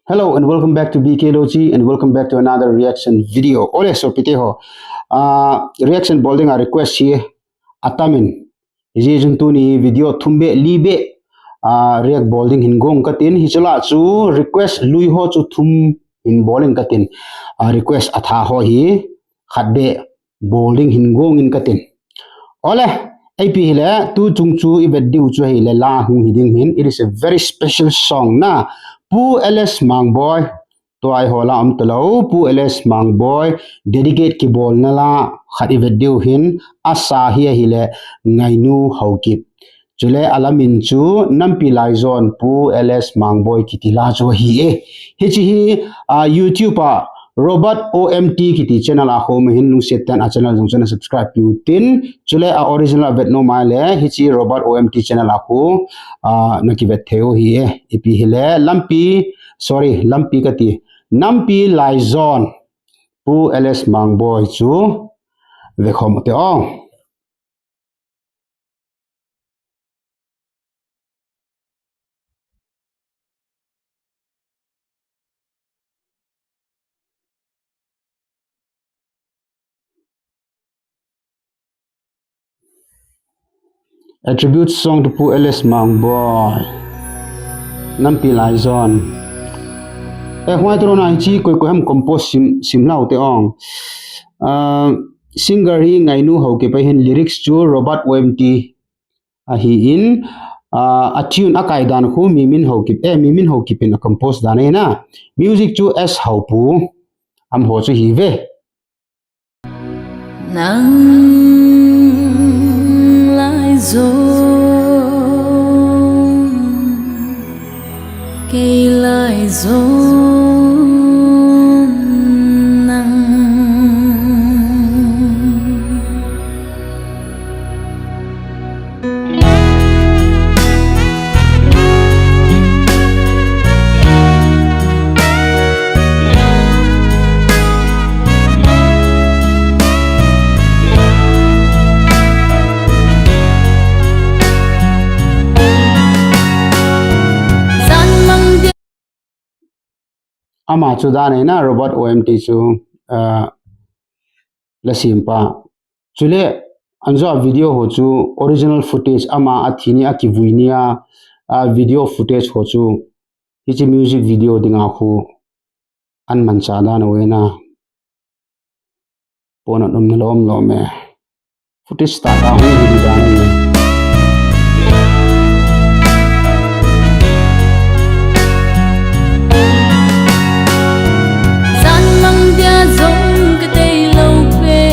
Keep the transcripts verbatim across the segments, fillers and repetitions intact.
Hello and welcome back to B K Lochi and welcome back to another reaction video. Ole sopite ho. Ah, reaction bol dinga request hi atamin. Hijeh chun tuni video thum beh, li beh, ah, react bol ding hin gong katin. Hiche lah chu request lui ho chu thum hin bol in katin. Ah, request atha ho hi khat beh bol ding hin gong in katin. Ole, ipi hile, tu chung chu i vet diu chu hile, la hung hi ding hin. It is a very special song na. Pu L S Mangboi, tua eiho la um talou, Pu L S Mangboi, dedicate kibolna la, khat i vet diu hin, asa hi ahile, Ngainu Haokip. Chule alamin chu Nampi Laizon Pu L S Mangboi kiti la chu ahi e. Hiche hi, ah, YouTube a Robert O M T kiti channel a khom hin lungset tah in a channel jong chu na subscribe piu tin. Chule a original a vet nom a le hiche Robert O M T channel a khu, ah, na kivet thei u ahi e. Ipi hile Lampi, sorry, Lampi kati. Nampi Laizon Pu L S Mangboi chu vekhom te ong. A tribute song to Pu L S Mangboi. Nampi Laizon. Eh, huai toro na hiche koi koi ham compose sim, sim lau te ong. Ah, singer hi Ngainu Haokip ahin, lyrics chu Robert O M T ahin, ah, a tune a kai dan khu Mimin Haokip, eh, Mimin Haokip in a compose dan ahi na. Music chu S Haopu, amaho chu hi ve. Nang lai zong, kei lai zong nang. Ama chu dan ahi na, Robert O M T chu, ah, la simpa. Chule, anzo a video ho chu original footage, ama a thi ni a kivui ni a, a video footage ho chu hiche music video dinga khu an mancha dan ahi na. Pona nom na lom lom e. Footage ta ta hung hi dan e. Zan mang dia zong ka tei lo pe.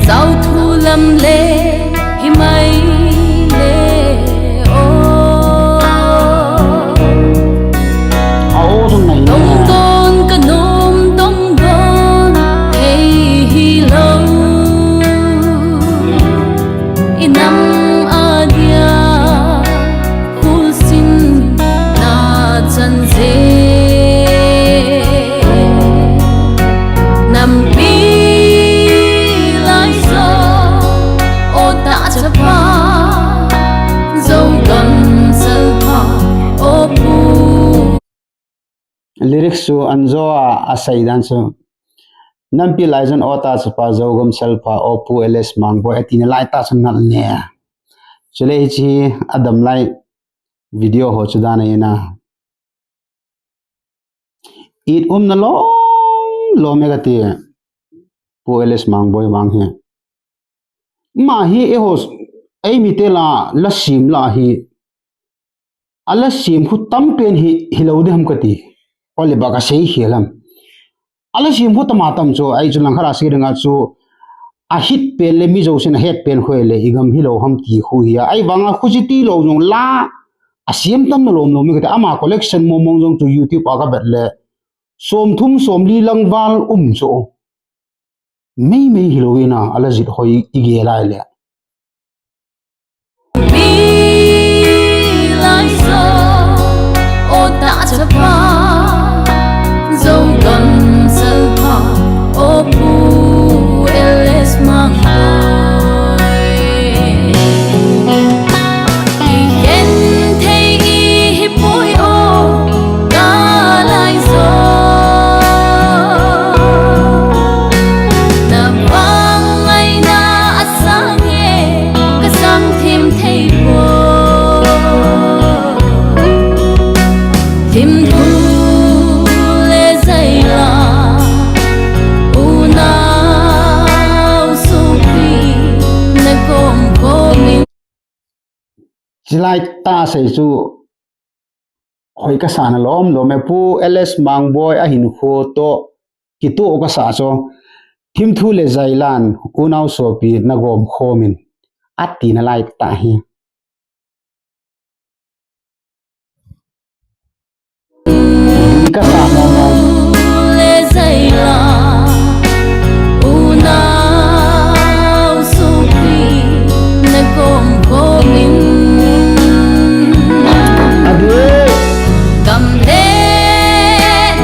Zau thu lam le hi mai le. Oh. A o zong nai ne. Tong ton ka nom tong don ei hi lo. I nam a dia khul sin na chan ze. Nampi lai zo o ta chapa zo don sal pa o pu. Lyrics chu anzo a, a sei dan chu. Nampi lai zon o ta chapa zo gom sal pa o Pu L S Mangboi ati na lai ta chu nal ne. Chule hiche a dam lai video ho chu dan ahi na. It um na lom lom e kati. Pu L S Mangboi vang hi. Ma hi eiho, ei mite la, la sim la hi. A la sim khu tam pen hi, hi lo de ham kati. Ole ba ka sei hi lam. A la sim khu tam a tam chu, ei chu lang khat a sei dinga chu, a hit pen le mi zo sin a het pen khu le, i gam hi lo ham ti khu hi a. Ei vang a khu chi ti lo zong la, a sim tam na lom lom e kati. Ama collection mong mong zong chu YouTube a ka vet le. Som thum, som li lang val um chu. Mei mei hi lo ina, a la zit hoi i ge lai le. Mi lai zo, o ta chapa, zo don sal pa, o Pu L S Mangboi. I gen thei i hi poi o, ka Thimthu le zaila, unau sopi, na kom komin. Chilai tah sei chu hoi kasa na lom lom e, Pu L S Mangboi a hinkho toh kitoh kasa chu, thimthu le zailan, unau sopi, na kom komin, ati na lai tah hi. Kasa mama. Le zaila, unau sopi, na kom komin. Adu. Kam le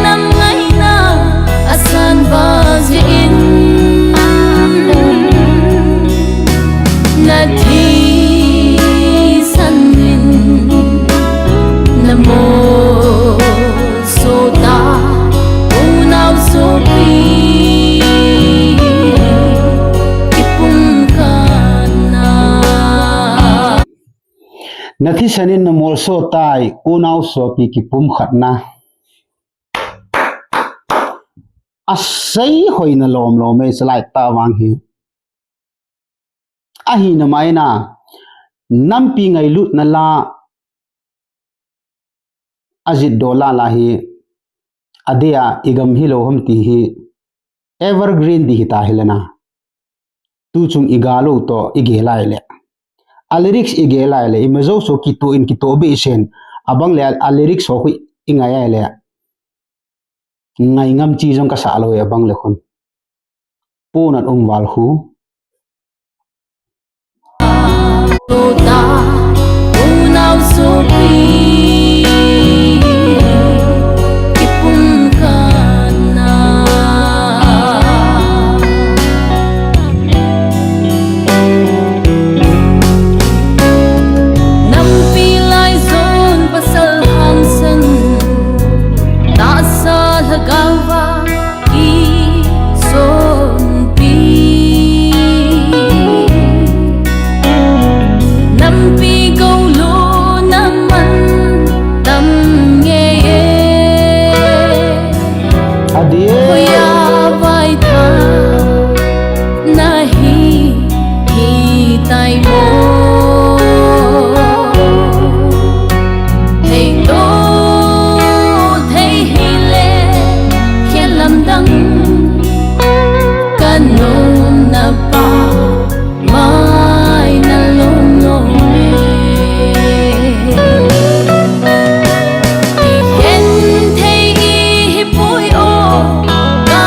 nam ngaina, asan vajin. Na thisan in, na molso ta, unau sopi, kipum kana. Na thisan in, na molso tai, unau sopi, kipum khatna. Asei hoina lom lom e, chilai tah vang hi. Ahina maina, nampi ngailutna la, ajit dola la hi, adeh a igam hilou ham ti hi, evergreen di hita hilena. Tuchung igalou toh igel lai le, a lyrics igel lai le, ima jouse kitoh in kitoh behseh in, abang le a lyrics ho khu ingai lai le, ngai ngam chi jong kasa lou e, abang le khun. Ponat um val khu. Nampi lai zon pasal hangsan, tahsa lhagao va kisonpi. Nampi golo naman tam nge e. Adi e. Hoiya vai tha nahi hi tai mo. Thei to, thei hile, khelam dang kanom na pa. Mai na lom lom e. Ihen thei ihi poi o, ka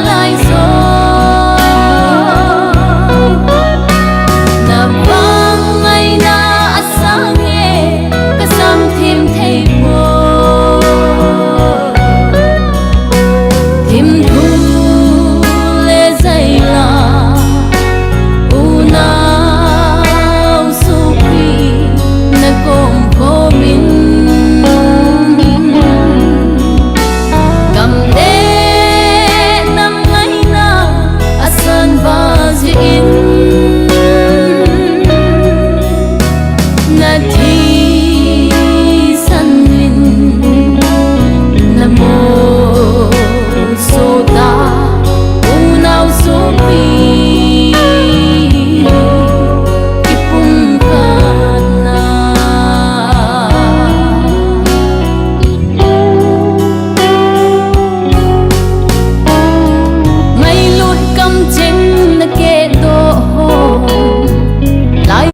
lai zo. Na vang ngaina asang e, ka sam thim thei poi. Thimthu le zaila, unau sopi, na kom komin. Kam le nam ngaina, asan vajin. Na thisan in, na molso ta, unau sopi, kipum kana. Ngailut kamcheng na kehdoh ho lai.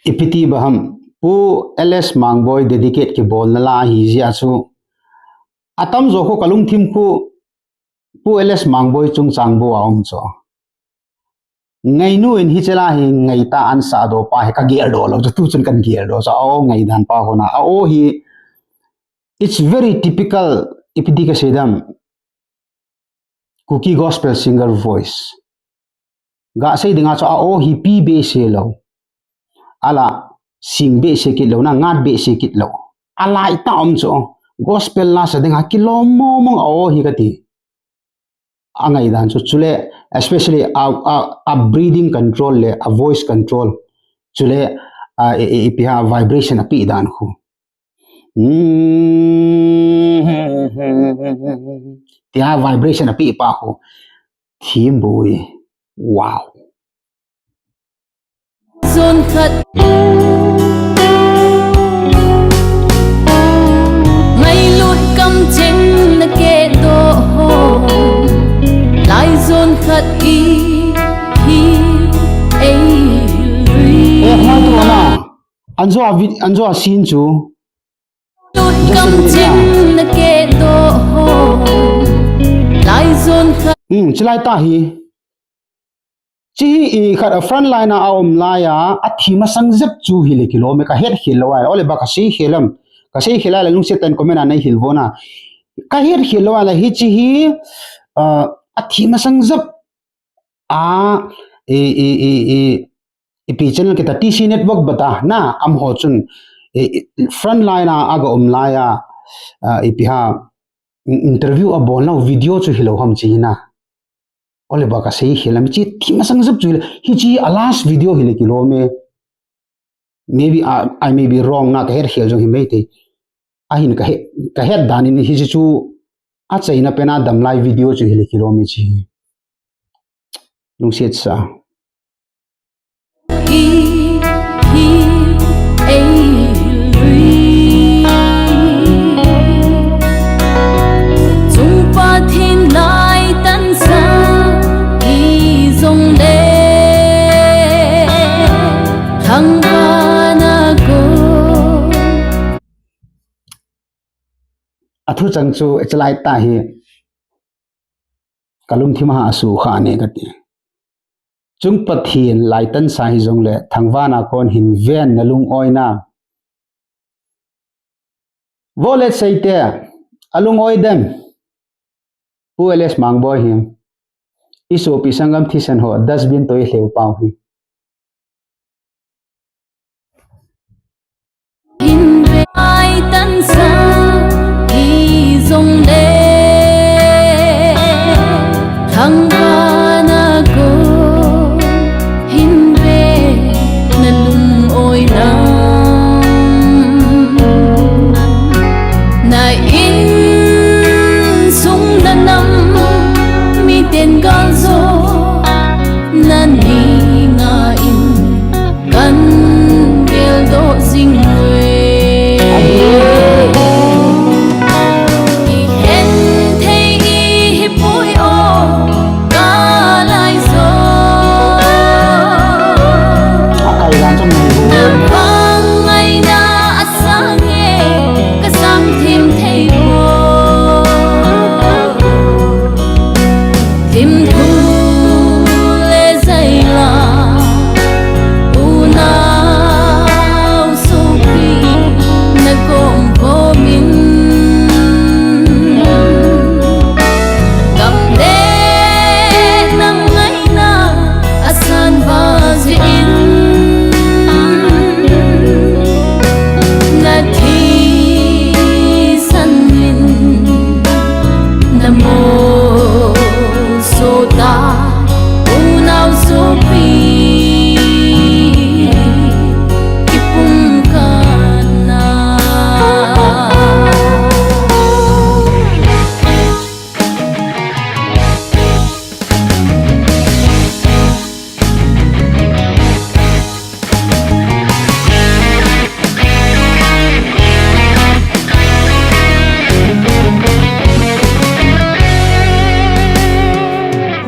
Ipi ti ba ham, Pu L S Mangboi dedicate kibolna la ahi jeh a chu, atamjo khu kalungthim khu Pu L S Mangboi chungchang bou a um chu. Ngainu in hiche la hi ngaita ansah doh pa hi kageldoh lou chu, tuchun kan geldoh chu, a-o ngaidan pa hona, a-o hi, it's very typical, ipi ti kasei dam, Kuki gospel singer voice. Gasei dinga chu a-o hi pi behseh lou, ala sing behseh kit lou, na ngat behseh kit lou, alai tah um chu. Gospel la sa dinga kilom mong mong a-o hi kati. Angaidan chu, chule especially a, a, a breathing control le a voice control, chule a, e, e, ipi ham, vibration api dan khu. Hmm. Tia vibration api pa ho. Thim bui. Wow. Zon khat. Ngailut kam cheng na ke do ho. Lai zon khat i hi ei lui. Eh, hoi tu na. Anjo a vi-, anjo a sin chu. Lut kam cheng na ke do ho. Lai zon khat. Hmm, chilai ta hi. Chi hi i khat a front line a um lai a, a thi masang jep chu hi le kilom e ka het khel lou a, ole ba ka sei khel am, ka sei khel a le lungset ten comment a nei hil vo na. Ka het khel lou a le hi chi hi, ah, a thi masang jep a, i, i, i, i, ipi channel kita T C Network bata na am ho chun, i, i, front line a aga um lai a, ah, ipi ha, in-, interview a bol nau video chu hi lou ham chi na. Ole ba ka sei khel am chi thi masang jep chu le, hi chi a last video hi le kilom e. Maybe I, I may be wrong na ka het khel jong hi mai te. Ahin ka het, ka het dan in hi chi chu a chaina pen a dam lai video chu hi le kilom e chi. Lungset sa. Hi, hi, ei lui. Chung Pathen lai tan sa, hi jong le. Thangvana ko. A thu chang chu, e chalai ta hi. Ka lungthim a sukha ne ka ti. Chung Pathen lai tan sa hi jong le thangvana kon hin ven na lung oi na. Vo le sei te, a lung oi dem. Pu L S Mangboi hi. I sopi sanggam thisan ho, dustbin toh i lheu pau hi. Hin ve ai tan sa hi jong le, thangvana ko hin ve na lung oi na. Na insung na nam miten gal jo na ni nga in. Kan geldoh jing uve. I hen thei i hi pui o, ka lai zo. A kai dan chu mai bu. Na bang ngaina a sang e, ka sang thim thei bo. Thim thu le zaila, unau sopi na kom komin. Gam le nam ngaina a san va jin. Na thi san min. Namo sota, unau sopi, kipum kana.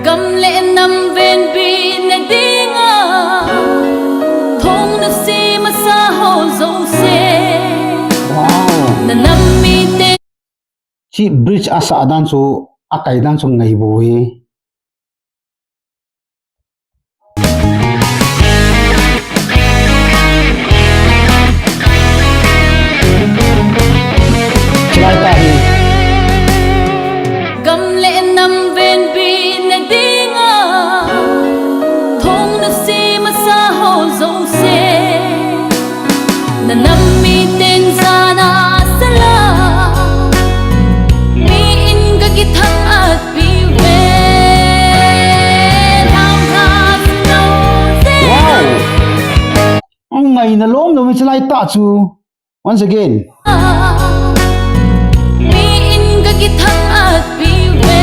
Gam le nam venbitna dinga, thong na sem asa ho jouse. Wow. Na nam mite. Chi bridge asah dan chu, akai dan chu ngai bou e. Chulai ta hi. Gam le nam venbitna dinga, thong na sem asa ho jouse. Na nam miten jana sala, mi in ka kithang at piu ve, thang kha sino se. Wow. Ang ngaina lom lom chulai ta chu. Once again. Mi in ka kithang at piu ve,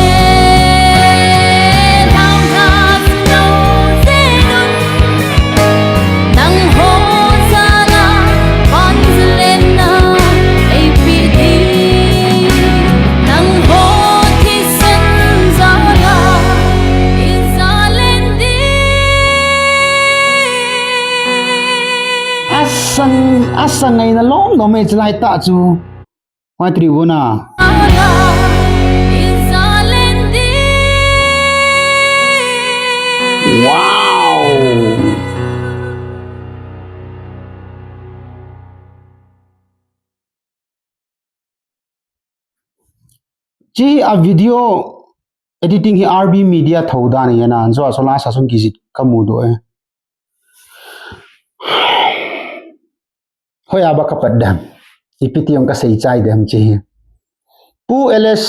Sangai na lom lom e chilai ta chu. Wai tri bu na. Wow. Chi a video editing hi R B Media thou dan e na, anjo a so la sa sun ki jit ka mu do e. Hoi a ba ka pat dem. Ipi ti ong ka sei chai dem chi hi. Pu L S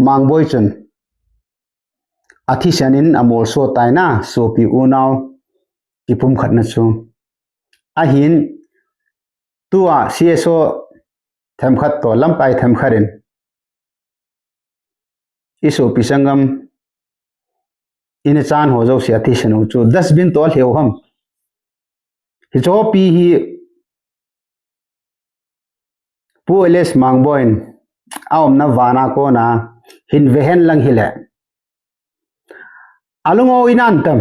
Mangboi chun a thisan in a molso tai na, sopi unau kipumkhat na chu. Ahin tua C S O themkhat to lamkai themkhat in i sopi sangam in a chan ho jouse a thisan u chu dustbin to lheu ham. Hicho pi hi Pu L S Mangboi in a umna vana kona hin vehen lang hile. A lungo inan tam.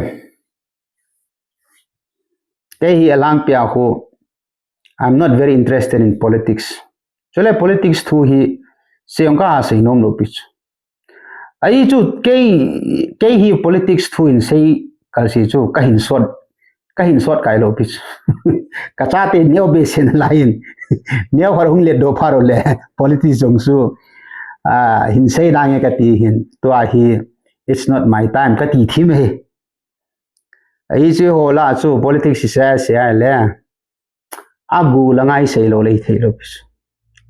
Kei hi a lang pia khu, I'm not very interested in politics. Chule politics thu hi seong ka ha sei nom lo pi chu. Ai chu kei, kei hi politics thu in sei kal si chu ka hin sot, ka hin sot kai lo pi chu. Ka chate neo be sen lai in. Neo har hung le do pharo le politics jong su. Ah, hin sei na nge ka ti hin. Tua hi, it's not my time ka ti thim hi. Ai chu ho la chu politics se se le. A gu la ngai sei lo le thei lo pi chu.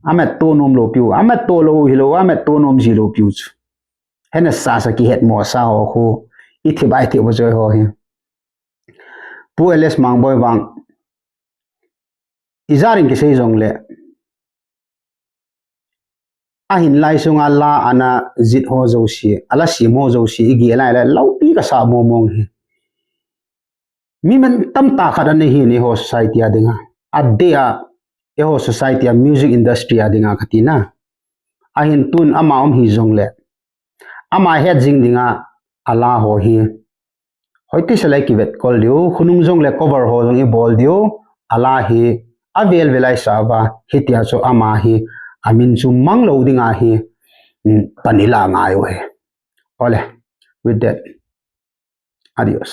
A met to nom lo piu, a met to lo hi lo, a met to nom ji lo piu chu. Hena sa sa ki het mo sa ho khu. I thi bai thi bo joi ho hi. Pu L S Mangboi vang. I jarin ki sei jong le. A hin lai sunga la ana jit ho jouse, a la sim ho jouse, i gi lai le, lau pi ka sa mo mong hi. Mi man tam ta khat ana hi ni ho society a dinga. A de a, e ho society a music industry a dinga ka ti na. A hin tun ama um hi jong le. Ama het jing dinga a la ho hi. Hoi ti se lai ki vet kol diu, khunung jong le cover ho jong i bol diu, a la hi, a vel vel ai sa va, hi tia chu ama hi, a min chu mang lo dinga hi, mm, pan i la ngai u hi. Ole, with that, adios.